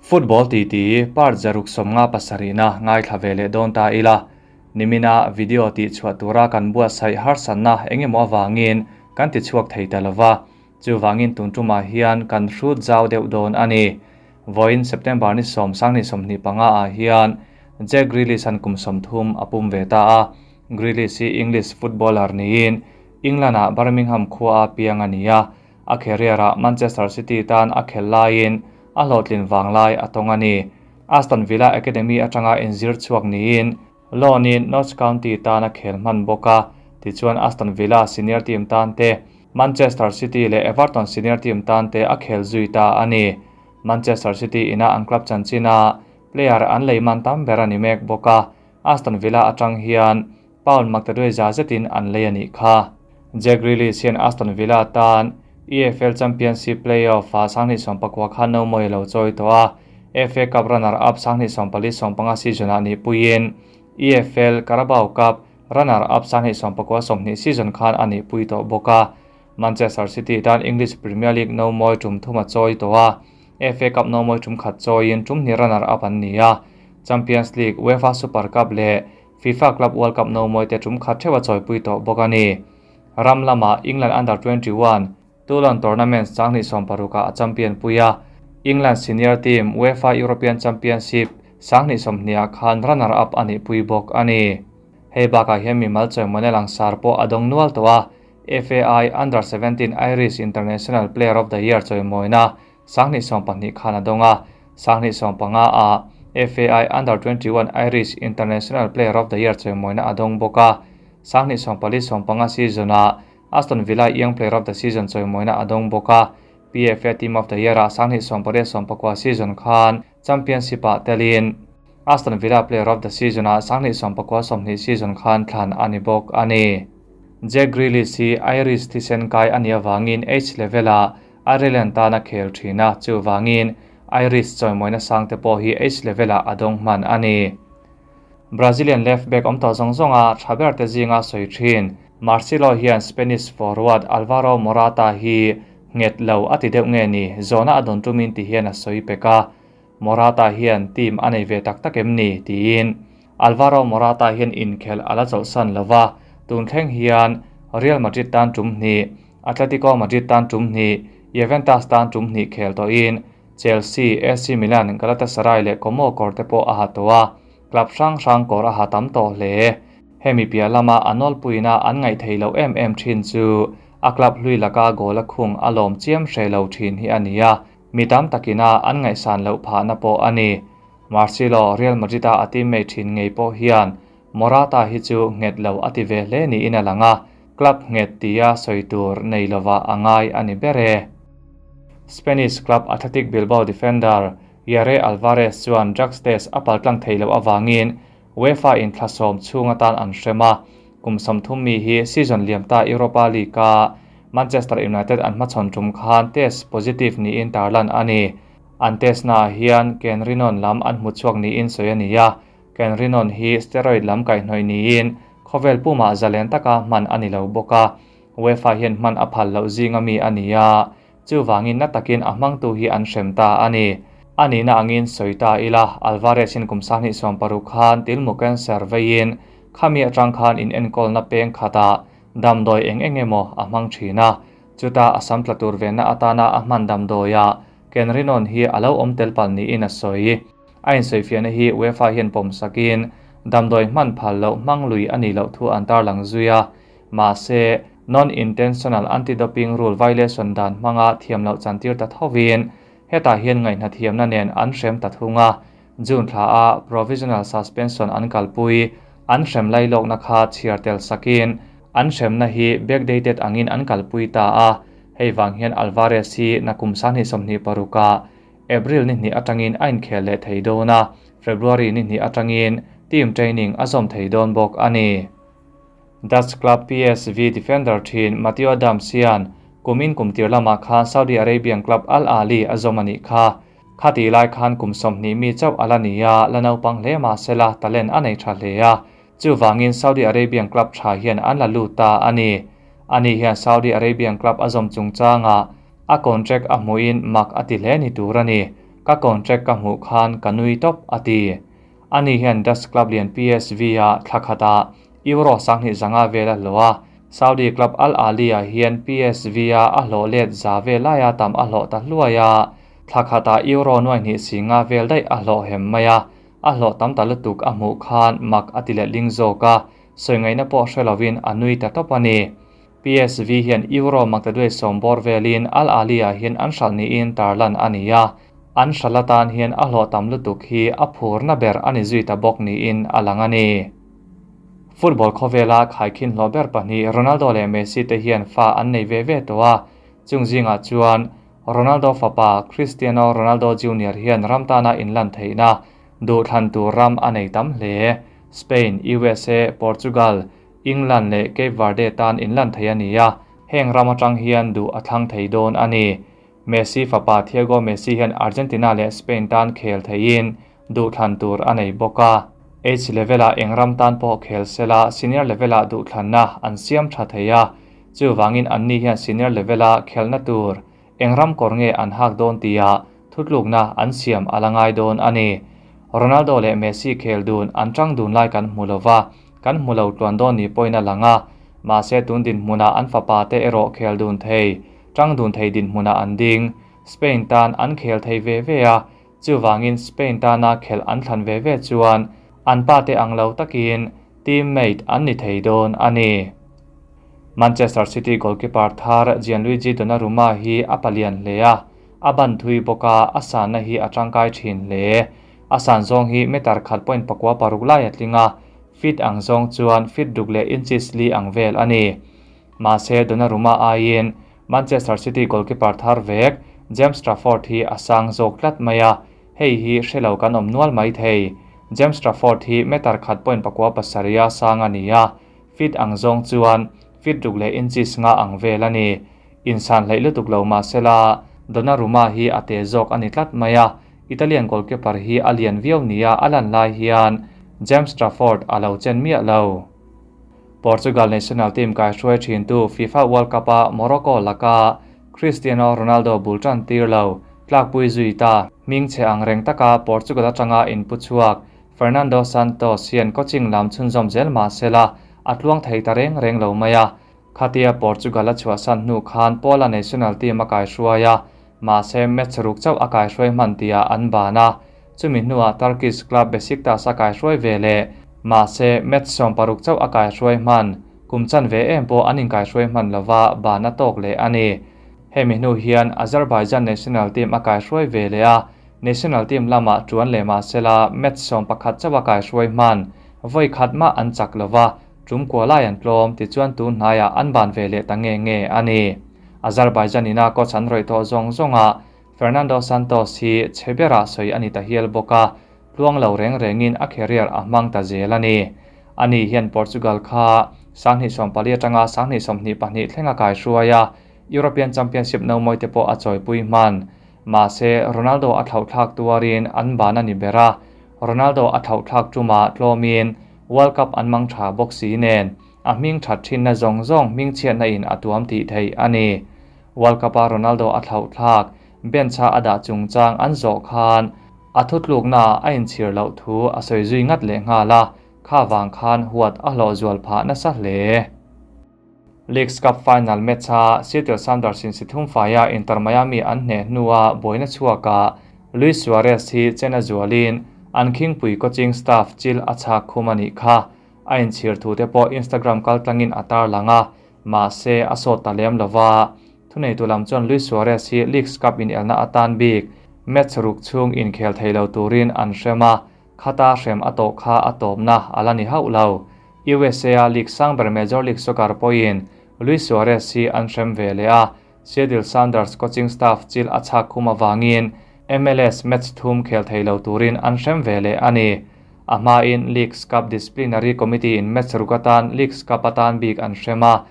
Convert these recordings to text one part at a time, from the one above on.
Football titi part 157 na ngaithla ve leh dawn ta ila. Nimina video tih chhuah tura kan buatsaih harsatna engemaw avangin kan ti chhuak thei ta lova, chuvangin tun tumah hian kan hrut zau deuh dawn a ni. Vawiin September ni 10 2025 ah hian Jack Grealish an kum 30 a pum ve ta a. Grealish hi English footballer niin England ah Birmingham khua a piang a ni a, a career ah Manchester City tan a khel laiin a hlawhtlin vanglai a tawng a ni. Aston Villa Academy atanga inzir chhuak niin loan in Notts County tan a khel hman bawk a, tichuan Aston Villa senior team tan te, Manchester City leh Everton senior team tan te a khel zui ta a ni. Manchester City ina an club chanchina player an lei man tam ber a ni mek bawk a, Aston Villa atang hian pound maktaduai za zetin an lei a nih kha. Jack Grealish hian Aston Villa tan EFL Championship playoff ah 2019 khan no mawi lo chawi tawh a, FA Cup runner up 2024-25 season ah ni puiin EFL Carabao Cup runner up 2019-20 season khan a ni pui tawh bawk a. Manchester City tan English Premier League no mawi tum thum a chawi tawh a, FA Cup no mawi tum khat chawiin tum hnih runner up an ni a. Champions League, UEFA Super Cup leh FIFA Club World Cup no mawi te tum khat theuh a chawi pui tawh bawk a ni. Ram lama England Under 21 Toulon Tournament 2016 a champion puia England senior team UEFA European Championship 2020 khan runner up ani pui bawk a ni. Hei bakah hian mimal chawimawi langsar pawh a dawng nual tawh a, FAI Under 17 Irish International Player of the Year chawimawina 2022 khan a dawng a, 2025 a FAI Under 21 Irish International Player of the Year chawimawina a dawng bawk a, 2024-25 season a Aston Villa Young Player of the Season chawimawina a dawng bawk a, PFA Team of the Year a 2028-29 season khan Championship ah telin Aston Villa Player of the Season a 2019-20 season khan thlan a ni bawk a ni. Jack Grealish hi Irish thisen kai a nih avangin H level a Ireland tan a khel thin a, chuvangin Irish chawimawina sang te pawh hi H level ah a dawng hman a ni. Brazilian left back awm tawh zawng zawng a tha ber te zinga sawi thin Marcelo hian Spanish forward Alvaro Morata hi nghet lo a ti deuh nge ni zawhna a dawn tumin ti hian a sawi pek a. Morata hian team a nei ve tak tak em ni tiin Alvaro Morata hian inkhel a la chawlhsan lova, tun thleng hian Real Madrid tan tum hnih, Atletico Madrid tan tum hnih, Juventus tan tum hnih khel tawhin Chelsea, AC Milan, Galatasaray leh Como kawr te pawh a ha tawh a, club hrang hrang kawr a ha tam tawh hle. Hemi piah lama a nawlpuina an ngaih theih loh em em thin chu a club hlui laka goal a khung a lawm chiam hre lo thin hi a ni a, mi tam takina an ngaihsan loh phahna pawh a ni. Marcelo, Real Madrid a a teammate thin ngei pawh hian Morata hi chu nghet lo a ti ve hle niin a lang a, club nghet tia sawi tur nei lova a ngai a ni ber e. Spanish club Athletic Bilbao defender Yare Alvarez chuan drugs test a paltlang thei loh avangin UEFA in thla 10 chhung atan an hrem a, kum 30 mi hi season liam ta Europa League a Manchester United an hmachhawn tum khan test positive niin tarlan a ni. An test na hian Canrenone lam an hmu chhuak niin sawi a ni a, Canrenone hi steroid lam kaihhnawih niin khawvel pumah zalen taka hman a ni lo bawk a, UEFA hian hman a phal loh zinga mi a ni a, chuvangin na takin a hmangtu hi an hrem ta a ni. A nihna angin sawi ta ila, Alvarez in kum 2016 khan tilmu cancer veiin khami atang khan in enkawlna peng khata damdawi eng eng emaw a hmang thin a, chuta a sam tla tur venna atana a hman damdawia Canrenone hi a lo awm tel pal niin a sawi. A insawifiahna hi UEFA hian pawm sakin damdawi hman phal loh hmang lui a ni loh thu an tarlang zui a, mahse non-intentional anti-doping rule violation dan hmanga thiam loh chantir ta thovin hetah hian ngaihna thiamna nen an hrem ta thung a, June thla a provisional suspension an kalpui an hrem lailawkna kha chhiar tel sakin an hremna hi backdated angin an kalpui ta a, hei wang hian Alvarez hi nakum 2026 April ni hnih atangin a inkhel leh thei dawn a, February ni hnih atangin team training a zawm thei dawn bawk a ni. Dutch club PSV defender thin Matteo Dams hian kumin kumtir lamah khan Saudi Arabian club Al Ahly a zawm a nih kha. Khati lai khan kum 20 mi chauh ala ni a, la naupang hle mahsela talent a nei tha hle a, chuvangin Saudi Arabian club tha hian an la lut ta a ni. Ani hian Saudi Arabian club a zawm chungchanga a contract a hmuin mak a ti hle ni tur a ni. Ka contract ka hmuh khan ka nui tawp, a ti. Ani hian Dutch club lian PSV-ah thla khatah Euro 2500 vel a hlawh a, Saudi club Al Ahly-ah hian PSV-a a hlawh let za vel laia tam a hlawh ta hluai a, thla khatah Euro nuaihnih singa vel daih a hlawh hem mai a, a hlawh tam ta lutuk a hmuh khan mak a ti letling zawk a, sawi ngaihna pawh hre lovin a nui ta tawp a ni. PSV hian Euro maktaduai sawm bawr velin Al Ahly-ah hian an hralh niin tarlan a ni a, an hralh atan hian a hlawh tam lutuk hi a phurna ber a ni zui ta bawk niin a lang a ni. Football khawvela khaikhin hlawh ber pahnih Ronaldo leh Messi te hian fa an nei ve ve tawh a, chung zingah chuan Ronaldo fapa Cristiano Ronaldo Junior hian ram tana inlan theihna duhthlan tur ram a nei tam hle. Spain, USA, Portugal, England leh Cape Verde tan inlan thei a ni a, heng ram atang hian duh a thlang thei dawn a ni. Messi fapa Thiago Messi hian Argentina leh Spain tan khel theiin duhthlan tur a nei bawk a. Age level-ah eng ram tan pawh khel sela senior level-ah duhthlanna an siam tha thei a, chuvangin anni hian senior level-a khelna tur eng ram kawr nge an hak dawn tia thutlukna an siam a la ngai dawn a ni. Ronaldo leh Messi khel dun an tang dun lai kan hmu lova, kan hmu lo tluan dawn ni pawhin a lang a, mahse tun dinhmunah an fapa te erawh khel dun thei, tang dun thei dinhmunah an ding. Spain tan an khel thei ve ve a, chuvangin Spain tana khelh an thlan ve ve chuan an pa te ang lo takin teammate an ni thei dawn a ni. Manchester City goalkeeper thar Gianluigi Donnarumma hi a palian hle a, a ban thui bawk a, a sanna hi a tangkai thin hle. A san zawng hi meter khat point pakua paruk lai a tling a, feet ang zawng chuan feet ruk leh inches li ang vel a ni. Mahse Donnarumma aiin Manchester City goalkeeper thar vek James Trafford hi a sang zawk tlat mai a, hei hi hre lo kan awm nual mai thei. James Trafford hi meter khat point pakua pasarih a sang a ni a, feet ang zawng chuan feet ruk leh inches nga ang vel a ni. Insan hleih lutuk lo mahsela Donnarumma hi a te zawk a ni tlat mai a, Italian goalkeeper hi a lian viau nia a lan lai hian James Trafford a lo chen miah lo. Portugal national team kaihruai thintu FIFA World Cup-a Morocco laka Cristiano Ronaldo bul tan tir lo tlakpui zui ta hming chhe ang reng taka Portugal atanga inpu chhuak Fernando Santos hian coaching lam chhunzawm zel mahsela a tluang thei ta reng reng lo mai a. Khatia Portugal a chhuahsan hnu khan Pola national team a kaihruai a, mahse match ruk chauh a kaihruai hman tihah an ban a. Chumi hnuah Turkish club Besiktas a kaihruai ve leh, mahse match 16 chauh a kaihruai hman, kum chanve em pawh an inkaihruai hman lova ban a tawk leh a ni. Hemi hnu hian Azerbaijan national team a kaihruai ve leh a, national team lamah tuan leh mahsela match 11 chauh a kaihruai hman, vawi khat mah an chak lova, tum kua lai an tlawm tichuan tun hnaiah an ban ve leh ta nge nge a ni. Azerbaijan ina coach an rawih tawh zawng zawngah Fernando Santos hi chhe berah sawi a ni ta hial bawk a, tluang lo reng rengin a career a hmang ta zel a ni. Ani hian Portugal kha 2014 atanga 2022 thleng a kaihruai a, European Championship no mawi te pawh a chawipui hman. Mahse, Ronaldo a thlauhthlak tuarin an ban a ni ber a, Ronaldo a thlauhthlak tumah tlawmin World Cup an mang tha bawk si nen, a hming that thinna zawng zawng hmingchhiatna in a tuam tih theih a ni. World Cup-a Ronaldo a thlauhthlak, bench-a a dah chungchang an zawh khan a thutluknaah a inchhir loh thu a sawi zui ngat leh nghal a, kha vang khan huat a hlawh zual phah nasa hle. Leagues Cup final match-a Seattle Sounders in si thum faia Inter Miami an hneh hnua buaina chhuakah Luis Suarez hi chen a zualin an khingpui coaching staff chil a chhak khum a nih kha. A inchhir thu te pawh Instagram kaltlangin a tarlang a, mahse a sawt ta lem lova. Thuneitu lam chuan Luis Suarez hi Leagues Cup inelna atan bik match ruk chhung inkhel thei lo turin an hrem a, khata hrem a tawh kha a tawpna a la ni hauh lo. USA-a league sang ber Major League Soccer pawhin Luis Suarez hi an hrem ve leh a, Seattle Sounders coaching staff chil a chhak khum avangin MLS match thum khel thei lo turin an hrem ve leh a ni. A hmain Leagues Cup Disciplinary Committee in match ruk atan Leagues Cup atan bik an hrem a,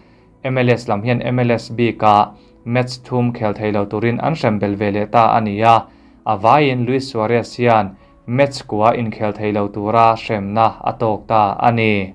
MLS lam hian MLS bikah match thum khel thei lo turin an hrem bel ve leh ta a ni a, a vaiin Luis Suarez hian match kua inkhel thei lo tura hremna a tawk ta a ni.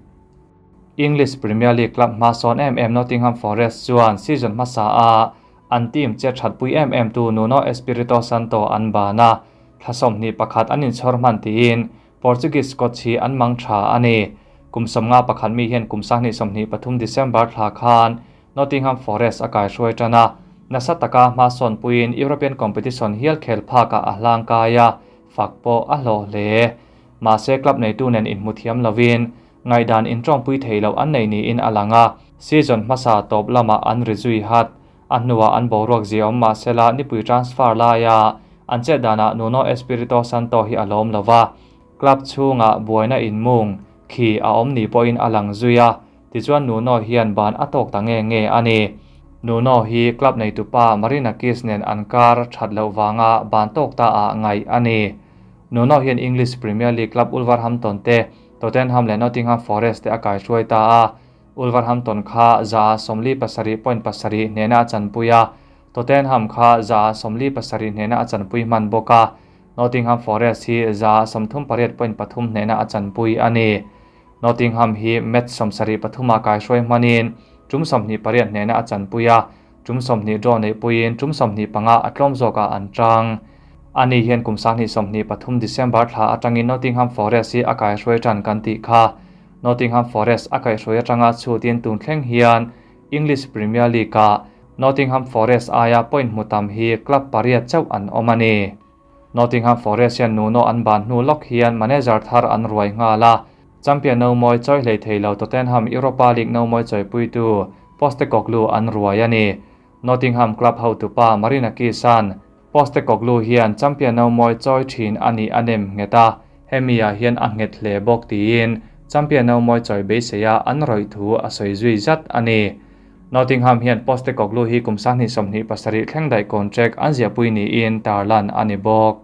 English Premier League club hma sawn em em Nottingham Forest chuan season hmasa a an team che thatpui em em tu Nuno Espirito Santo an ban a. Thla 21 an inchhawr hman tiin Portuguese coach hi an mang tha a ni. Kum 51 mi hian kum 2023 December thla khan Nottingham Forest a kai hruai tan a, nasa taka hma sawn puiin European competition hial khel phakah a hlang kai a, fak pawh a hlawh hle. Mahse club neitu nen inhmu thiam lovin ngaihdan intawngpui thei loh an nei niin a lang a, season hmasa tawp lamah an ri zui hat. A hnuah an boruak zia awm mahsela nipui transfer laia an chet danah Nuno Espirito Santo hi a lawm lo va, club chhungah buaina inmung khi a awm ni pawhin a lang zui a, tichuan Nuno hian ban a tawk ta nge nge a ni. Nuno hi club neitupa Marinakis nen an kar that loh vanga ban tawk ta ah ngaih a ni. Nuno hian English Premier League club Wolverhampton te, Tottenham leh Nottingham Forest te a kaihruai ta a, Wolverhampton kha 47.7 hnena a chanpui a, Tottenham kha 47 hnena a chanpui hman bawk a, Nottingham Forest hi 38.3 hnena a chanpui a ni. Nottingham hi match 73 a kaihruai hmanin tum 28 hnena a chanpui a, tum 20 draw nei puiin tum 25 a tlawm zawkah an tang. Ani hian kum 2023 December thla atangin Nottingham Forest hi a kaihruai tan kan tih kha. Nottingham Forest a kaihruai atanga chutin tun thleng hian English Premier League a Nottingham Forest aia point hmutam hi club pariat chauh an awm a ni. Nottingham Forest hian Nuno an ban hnu lawk hian manager thar an ruai nghala, champion no mawi chawi hlei thei lo Tottenham Europa League no mawi chawi puitu Postecoglou an ruai a ni. Nottingham club hotupa Marinakis-an Postecoglou hian champion no mawi chawi thin a ni a nem nghet a, hemi ah hian a nghet hle bawk tiin champion no mawi chawi beiseia an rawih thu a sawi zui zat a ni. Nottingham hian Postecoglou hi kum 2027 thleng daih contract an ziahpui niin tarlan a ni bawk.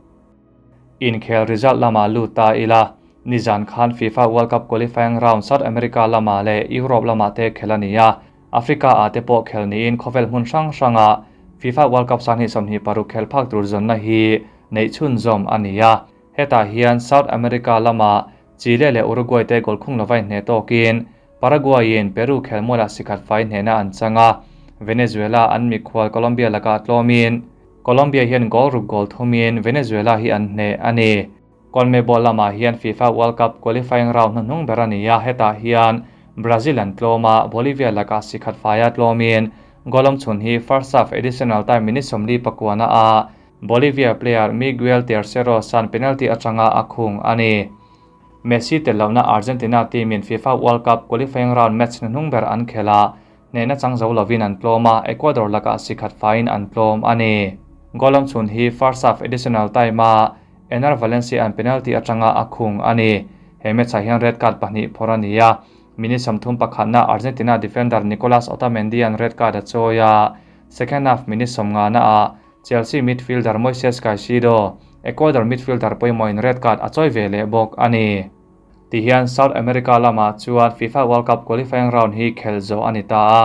Inkhel result lama lut ta ila, nizan khan FIFA World Cup qualifying round South America lama leh Europe lama te khel a ni a, Africa ah te pawh khel niin khawvel hmun hrang hranga FIFA World Cup 2026 khel phak tur zawnna hi neih chhunzawm a ni a. Hetah hian South America lama Chile leh Uruguay te goal khung lovai hne tawkin Paraguay in Peru khelmuala sikhat fai hnena an changa, Venezuela an mikhual Colombia laka tlawmin Colombia hian goal ruk goal thumin Venezuela hi an hne a ni. CONMEBOL lamah hian FIFA World Cup qualifying round hnuhnung ber a ni a, hetah hian Brazil an tlawm a, Bolivia laka sikhat faia tlawmin goal awm chhun hi first half additional time minute 49 a Bolivia player Miguel Tercero san penalty atanga a khung a ni. Messi tellohna Argentina team in FIFA World Cup qualifying round match hnuhnung ber an khel a, hnehna chang zo lovin an tlawm a, Ecuador laka sikhat faiin an tlawm a ni. Goal awm chhun hi first half additional time a Ener Valencia an penalty atanga a khung a ni. He match ah hian red card pahnih phawrh a ni a, minute 31 na Argentina defender Nicolas Otamendi an red card a chawi a, second half minute 50 ah Chelsea midfielder Moises Caicedo, Ecuador midfielder pawimawhin red card a chawi ve leh bawk a ni. Tihian South America lamah chuan FIFA World Cup qualifying round hi khel zawh a ni ta a,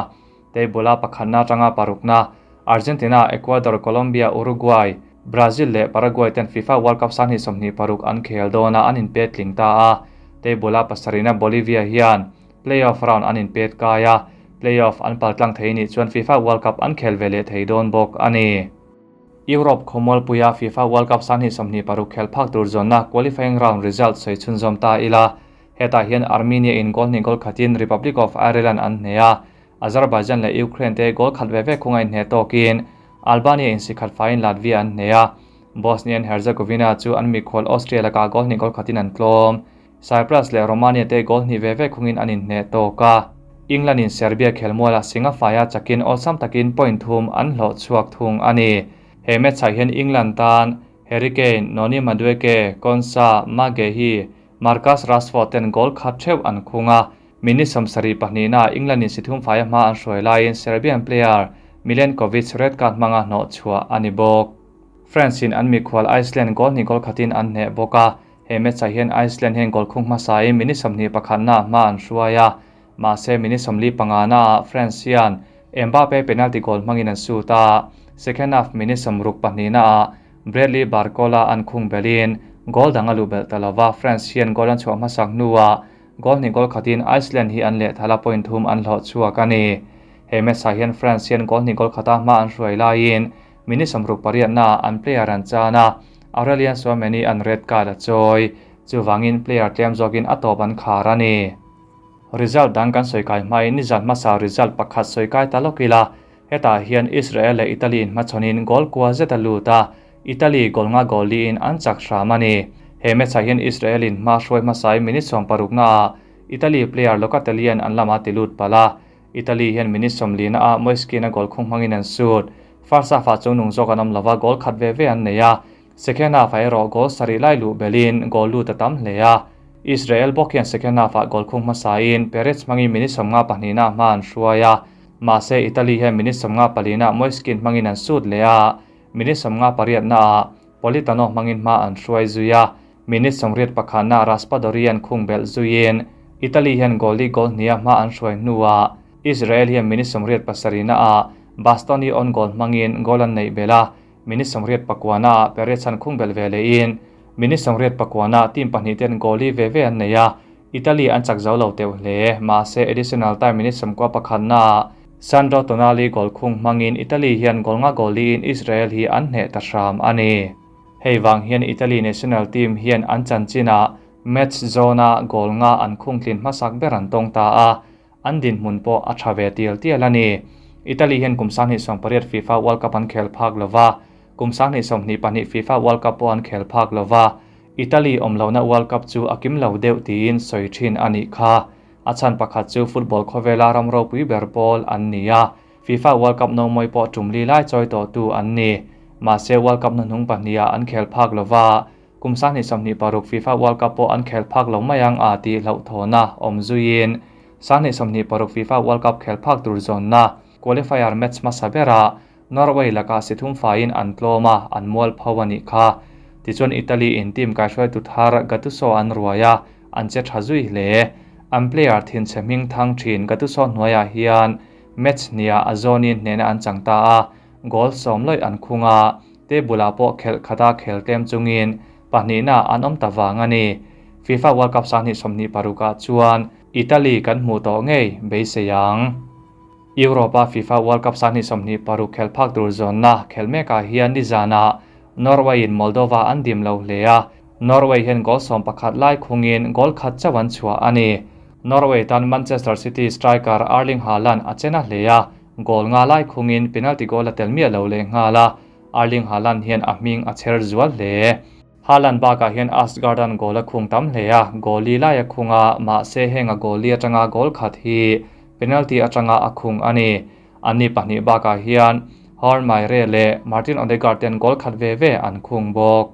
table a pakhatna atanga parukna Argentina, Ecuador, Colombia, Uruguay, Brazil leh Paraguay ten FIFA World Cup 2026 an khel dawn a an inpet tling ta a, table a pasarihna Bolivia hian playoff round an inpet kai a, playoff an paltlang thei nih chuan FIFA World Cup an khel ve leh thei dawn bawk a ni. Europe khawmualpuia FIFA World Cup 2026 khel phak tur zawnna qualifying round result sawi chhunzawm ta ila, hetah hian Armenia in goal hnih goal khatin Republic of Ireland an hne a, Azerbaijan leh Ukraine te goal khat ve ve khunga inhne tawkin Albania in sikhat faiin Latvia an hne a, Bosnia and Herzegovina chu an mikhual Austria laka goal hnih goal khatin an tlawm. Cyprus leh Romania te goal hnih ve ve khungin an inhne tawk a, England in Serbia khelmuala singa faia chakin awlsam takin point thum an hlawh chhuak thung a ni. He match ah hian England tan Harry Kane, Noni Madueke, Konsa, Maguehi, Marcus Rashford ten goal khat theuh an khung a, minute 72 na England in si thum faia hma an hruai laiin Serbian player Milenkovic red card hmanga hnawh chhuah a ni bawk. France in an mikhual Iceland goal hnih goal khatin an hne bawk a, he match ah hian Iceland hian goal khung hmasain minute 21 na hma an hruai a, mahse minute 45 na France hian Mbappe penalty goal hmangin an shoot a, second half minute 62 na Bradley Barcola an khung belin goal dang a lu bel ta lova, France hian goal an chhuah hmasak hnuah goal hnih goal khatin Iceland hi an leh thala point thum an hlawh chhuak a ni. He match ah hian France hian goal hnih goal khata hma an hruai laiin minute 68 na an player an chan a, Aurelien Tchouameni an red card a chawi. Chuvangin player tlem zawkin a tawp an khar a ni. Result dang kan sawi kai hmain nizan hmasa result pakhat sawi kai ta lawk ila, hetah hian Israel leh Italy inhmachhawnin goal kua zet a lut a, Italy goal nga goal liin an chak hram a ni. He match ah hian Israel in hma hruai hmasain minute 60 naah Italy player Locatelli an an lama ti lut palh a, Italy hian minute 40 ah Moise Kean a goal khung hmangin an shoot. First half ah chungnung zawk an awm lova goal khat ve ve an nei a, Second half ah erawh goal sarih lai luh belhin goal lut a tam hle a. Israel bawk hian second half ah goal khung hmasain Peretz hmangin minute 52 ah hma an hruai a. Mahse Italy hian minute 54 ah Moise Kean hmangin an shoot leh a, minute 58 ah Politano hmangin hma an hruai zui a. Minute 81 ah Raspadori an khung belh zuiin Italy hian goal li goal hniha hma an hruai hnuah Israel hian minute 87 ah Bastoni on goal hmangin goal an neih belh a. Minute 89 ah Peretz an khung belh ve lehin minute 89 ah team pahnih ten goal li ve ve an nei a, Italy an chak zo lo teuh hle. Mahse additional time minute 91 naah Sandro Tonali goal khung hmangin Italy hian goal nga goal liin Israel hi an hneh ta hram a ni. Hei vang hian Italy national team hian an chanchinah match zawna goal nga an khung tlin hmasak ber an tawng ta a, an dinhmun pawh a tha ve tial tial a ni. Italy hian kum 2018 FIFA World Cup an khel phak lova, kum 2022 FIFA World Cup pawh an khel phak lova, Italy awm lohna World Cup chu a kim lo deuh tiin sawi thin a nih kha. A chhan pakhat chu football khawvela ram ropui ber pawl an ni a, FIFA World Cup nomawi pawh tum li lai chawi tawhtu an ni. Mahse World Cup hnuhnung pahniha an khel phak lova, kum 2026 FIFA World Cup pawh an khel phak lo mai ang a tih hlauhthawna awm zuiin 2026 FIFA World Cup khel phak tur zawnna qualifier match hmasa berah Norway lakah si thum faiin an tlawm a, an mual pho a nih kha. Tichuan Italy in team kaihruaitu thar Gattuso an ruai a, an che tha zui hle. An player thinchhe hming thang thin Gattuso hnuaiah hian match hniah a zawnin hnehna an chang ta a, goal sawm lawih an khung a, table ah pawh khelh khata khel tlem chungin pahnihna an awm ta vang a ni. FIFA World Cup 2026 ah chuan Italy kan hmuh tawh ngei beisei ang. Europe-a FIFA World Cup 2026 khel phak tur zawnna khel mekah hian nizanah Norway-in Moldova an dim lo hle a, Norway hian goal 11 lai khungin goal khat chauh an chhuah a ni. Norway tan Manchester City striker Erling Haaland a chena hle a, goal nga lai khungin penalty goal a tel miah lo leh nghal a, Erling Haaland hian a hming a chher zual hle. Haaland bakah hian Asgard-an goal a khung tam hle a, goal li lai a khung a, mahse heng a goal li atanga goal khat hi penalty atanga a khung a ni. Anni pahnih bakah hian Horn Myhre leh Martin Odegaard ten goal khat ve ve an khung bawk.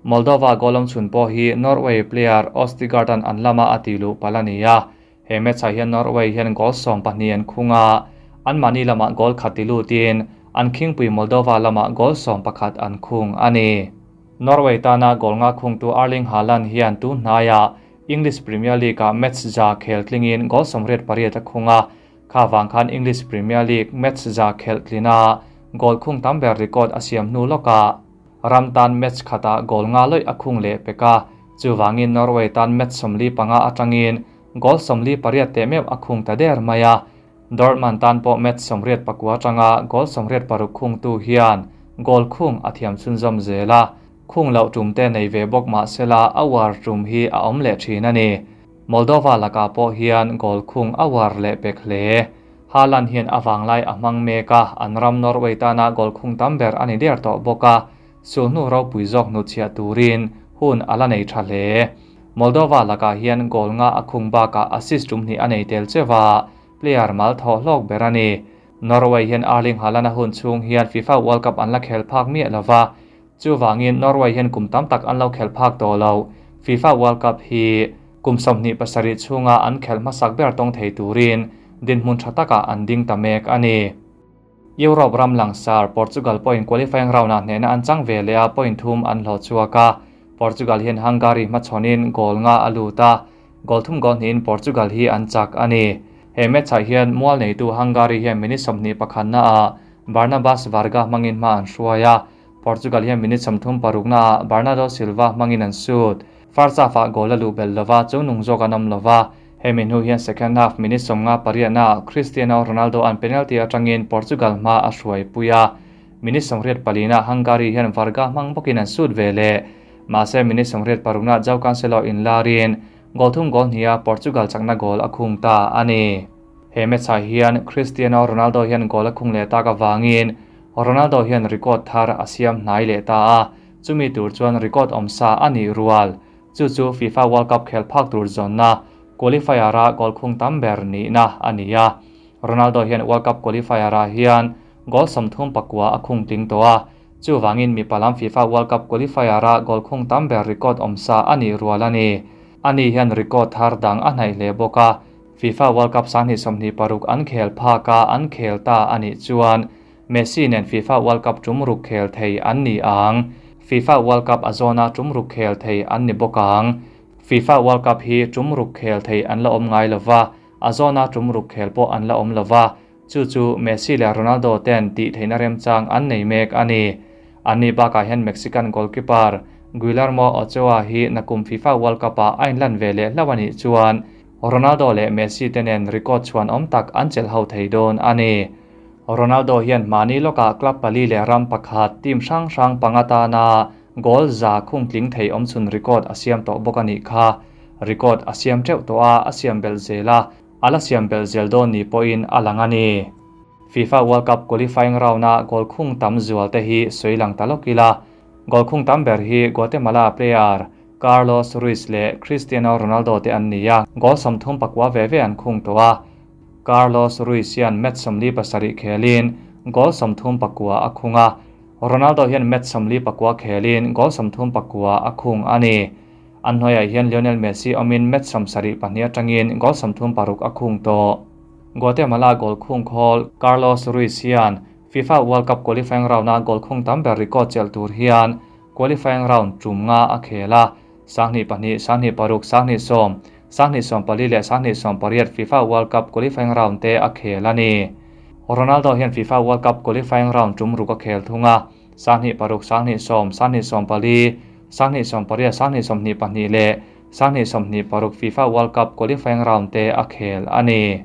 Moldova goal awm chhun pawh hi Norway player Ostigard-an an lama a tih luh palh a ni a, he match-ah hian Norway hian goal 12 an khung a, anmahni lamah goal khat ti lutin an khingpui Moldova lamah goal 11 an khung a ni. Norway tana goal nga khungtu Erling Haaland hian tu hnaiah English Premier League-ah match za khel tlingin goal 88 a khung a, kha vang khan English Premier League match za khel tlina goal khung tam ber record a siam hnu lawkah ram tan match khatah goal nga lawih a khung leh pek a, chuwangin Norway tan match 45 atangin goal 48 te meuh a khung ta der mai a. Dortmund tan pawh match 89 atanga goal 86 khung tu hian goal khung a thiam chhunzawm zel a, khung loh tum te nei ve bawk mahsela a war tum hi a awm leh thin a ni. Moldova lakah pawh hian goal khung a war leh pek hle. Haaland hian a vanglai a hmang mek a, an ram Norway tana goal khung tam ber a ni der tawh bawk a, sulhnu ropui zawk hnuchhiah turin hun a la nei tha hle. Moldova lakah hian goal nga a khung bakah assist tum hnih a nei tel chewa, player mal thaw hlawk ber a ni. Norway hian Erling Haaland a hun chhung hian FIFA World Cup an la khel phak miah lova, chuwangin Norway hian kum tam tak an lo khel phak tawh lo. FIFA World Cup hi kum 27 chhunga an khel hmasak ber tawng thei turin dinhmun tha takah an ding ta mek a ni. Europe ram langsar Portugal pawhin qualifying round-ah hnehna an chang ve leh a, point thum an hlawh chhuak a. Portugal hian Hungary hmachhawnin goal nga a lut a, goal thum goal hnihin Portugal hi an chak a ni. He match-ah hian mual neitu Hungary hian minute 21 naah Barnabas Varga hmangin hma an hruai a, Portugal hian minute 36 naah Bernardo Silva hmangin an shoot. First half-ah goal a luh belh lova, chungnung zawk an awm lova. Hemi hnu hian second half minute 58 naah Cristiano Ronaldo an penalty atangin Portugal hma a hruai pui a. Minute 84 na Hungary hian Varga hmang bawkin an sut ve leh. Mahse minute 86 na Joao Cancelo inlarin goal thum goal hniha Portugal chakna goal a khung ta a ni. He match-ah hian Cristiano Ronaldo hian goal a khung leh tak avangin Ronaldo hian record thar a siam hnai leh ta a, chumi tur chuan record awmsa a nih rual. Chu chu FIFA World Cup khel phak tur zawnna qualifier-a goal khung tam ber nihna a ni a. Ronaldo hian World Cup qualifier-ah hian goal 39 a khung tling tawh a, chuvangin mipa lam FIFA World Cup qualifier-a goal khung tam ber record awmsa a nih rual a ni. Ani hian record thar dang a hnaih hle bawk a, FIFA World Cup 2026 an khel phak a an khel ta a nih chuan Messi nen FIFA World Cup tum ruk khel thei an ni ang. FIFA World Cup a zawna tum ruk khel thei an ni bawk ang. FIFA World Cup hi tum ruk khel thei an la awm ngai lova, a zawna tum ruk khel pawh an la awm lova, chu chu Messi leh Ronaldo ten tih theihna remchang an nei mek a ni. Anni bakah hian Mexican goalkeeper Guillermo Ochoa hi nakum FIFA World Cup-ah a inlan ve leh hlauh a nih chuan Ronaldo leh Messi te nen record chhuan awm tak an chelh ho thei dawn a ni. Ronaldo hian mahni lawkah club pali leh ram pakhat team hrang hrang panga tana goal za khung tling thei awm chhun record a siam tawh bawk a nih kha. Record a siam teuh tawh a, a siam belh zel a, a la siam belh zel dawn ni pawhin a lang a ni. FIFA World Cup qualifying round-a goal khung tam zual te hi sawi lang ta lawk ila. Goal khung tam ber hi Guatemala player Carlos Ruiz leh Cristiano Ronaldo te an ni a, goal 39 ve ve an khung tawh a. Carlos Ruiz hian match 47 khelin goal 39 a khung a. Ronaldo hian match 49 khelin goal 39 a khung a ni. An hnuaiah hian Lionel Messi awmin match 72 atangin goal 36 a khung tawh. Guatemala goal khung khawl Carlos Ruiz hian FIFA World Cup qualifying round-a goal khung tam ber record chelh tur hian qualifying round tum nga a khel a, 2002, 2006, 2010, 2014 leh 2018 FIFA World Cup qualifying round te a khel a ni. Ronaldo hian FIFA World Cup qualifying round tum ruk a khel thung a, 2006, 2010, 2014, 2018, 2022 leh 2026 FIFA World Cup qualifying round te a khel a ni.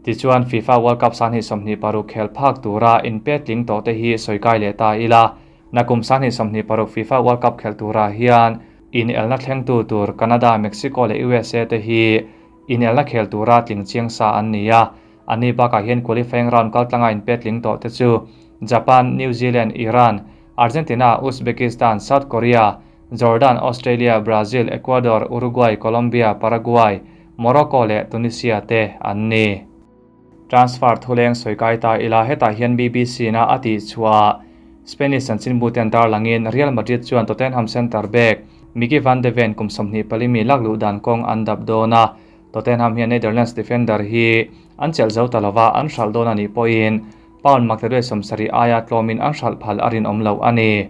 Tichuan FIFA World Cup 2026 khel phak tura inpe tling tawh te hi sawi kai leh ta ila. Nakum 2026 FIFA World Cup khel tura hian in elna thleng tu tur Canada, Mexico leh USA te hi in elna khel tura tling chiang sa an ni a. Ani bakah hian qualifying round kal tlanga inpe tling tawh te chu Japan, New Zealand, Iran, Argentina, Uzbekistan, South Korea, Jordan, Australia, Brazil, Ecuador, Uruguay, Colombia, Paraguay, Morocco leh Tunisia te an ni. Transfer thuleng sawi kai ta ila hetah hian BBC na a tih chhuah Spanish chanchinbu ten dar langin Real Madrid chuan Tottenham centre back Micky van de Ven kum 24 mi lak luh dan kawng an dap dawn a. Tottenham hian Netherlands defender hi an chelh zo ta lova an hralh dawn a nih pawhin pound maktaduai 70 aia tlawmin an hralh phal a rinawm lo a ni.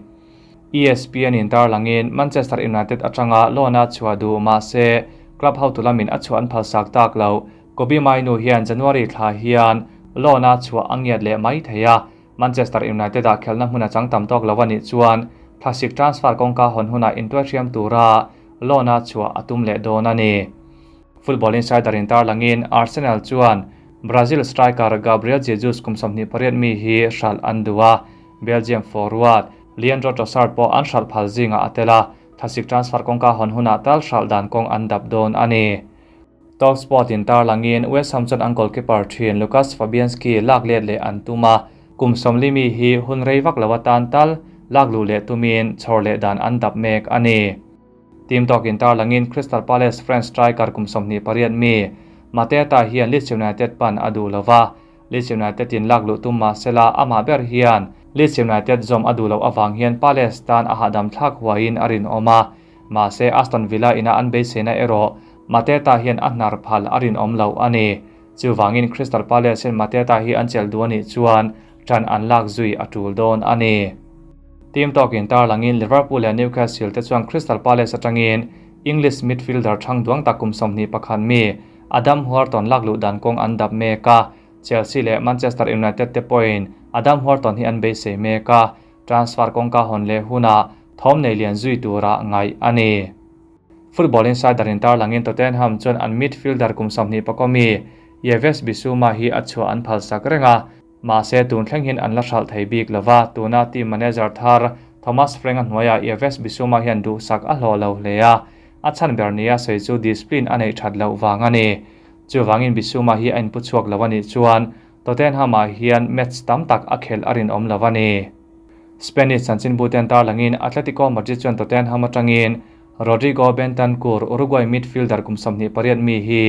ESPN in tar langin Manchester United atanga loan-a chhuah duh mahse club hotu lamin a chhuah an phal sak tak lo. Kobbie Mainoo hian January thla hian loan-a chhuah a ngiat leh mai thei a. Manchester United-ah khelhna hmun a chang tam tawk lo a nih chuan thlasik transfer kawngka hawn hunah intuai hriam tura loan-a chhuah a tum leh dawn a ni. Football Insider in tar langin Arsenal chuan Brazil striker Gabriel Jesus kum 28 mi hi hralh an duh a. Belgium forward Leandro Trossard pawh an hralh phal zinga a tel a, thlasik transfer kawngka hawn hunah tal hralh dan kawng an dap dawn a ni. Talksport in tar langin West Ham chuan an goalkeeper thin Lukas Fabianski lak let leh an tum a, kum 40 mi hi hun rei vak lo atan tal lak luh leh tumin chhawr leh dan an dap mek a ni. Team Talk in tar langin Crystal Palace French striker kum 28 mi Mateta hian Leeds United pan a duh lova, Leeds United in lak luh tum mahsela amah ber hian Leeds United zawm a duh loh avang hian Palace tan a hahdam thlak huaiin a rinawm a. Mahse Aston Villa ina an beiseina erawh Mateta hian a hnar phal a rinawm lo a ni. Chuvangin Crystal Palace hian Mateta hi an chelh duh a nih chuan tan an lak zui a tul dawn a ni. Team Talk in tar langin Liverpool leh Newcastle te chuan Crystal Palace atangin English midfielder thang duang tak kum 21 mi Adam Wharton lak luh dan kawng an dap mek a. Chelsea leh Manchester United te pawhin Adam Wharton hi an beisei mek a, transfer kawngka hawn leh hunah thawm nei lian zui tura ngaih a ni. Football Insider in tar langin Tottenham chuan an midfielder kum 24 mi Yves Bissouma hi a chhuah an phal sak reng a. Mahse tun thleng hian an la hralh thei bik lova, tuna team manager thar Thomas Frank-a hnuaiah Yves Bissouma hian duhsak a hlawh lo hle a, a chhan ber nia sawi chu discipline a neih that loh vang a ni. Chuvangin Bissouma hi a inpu chhuak lo a nih chuan Tottenham-ah hian match tam tak a khelh a rinawm lo a ni. Spanish chanchinbuten tarlangin Atletico Madrid chuan Tottenham atangin Rodrigo Bentancur, Uruguay midfielder kum 28 mi hi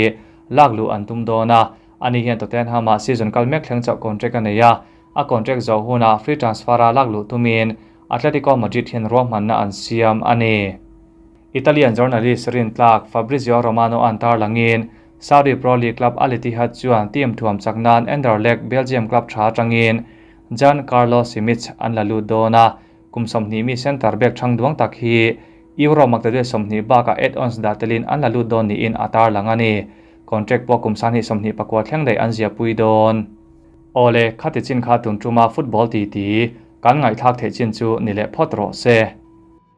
lak luh an tum dawn a, ani hian Tottenham-ah season kal mek thleng chauh contract a nei a, a contract zawh hunah free transfer-a lak luh tumin Atletico Madrid hian ruahmanna an siam a ni. Italian journalist rintlak Fabrizio Romano an tarlangin Saudi Pro League club Al Ittihad chuan team thuam chak nan Anderlecht Belgium club tha atangin Jan Carlo Simic an la lut dawn a, kum 20 mi centre back thang duang tak hi Euro maktaduai 20 bakah add-ons dah telin an la lut dawn niin a tarlang a ni. Contract pawh kum 2024 thleng daih an ziahpui dawn. Awle, khati chin kha tun tuma football titi kan ngaihthlak theih chin chu ni leh phawt rawh se.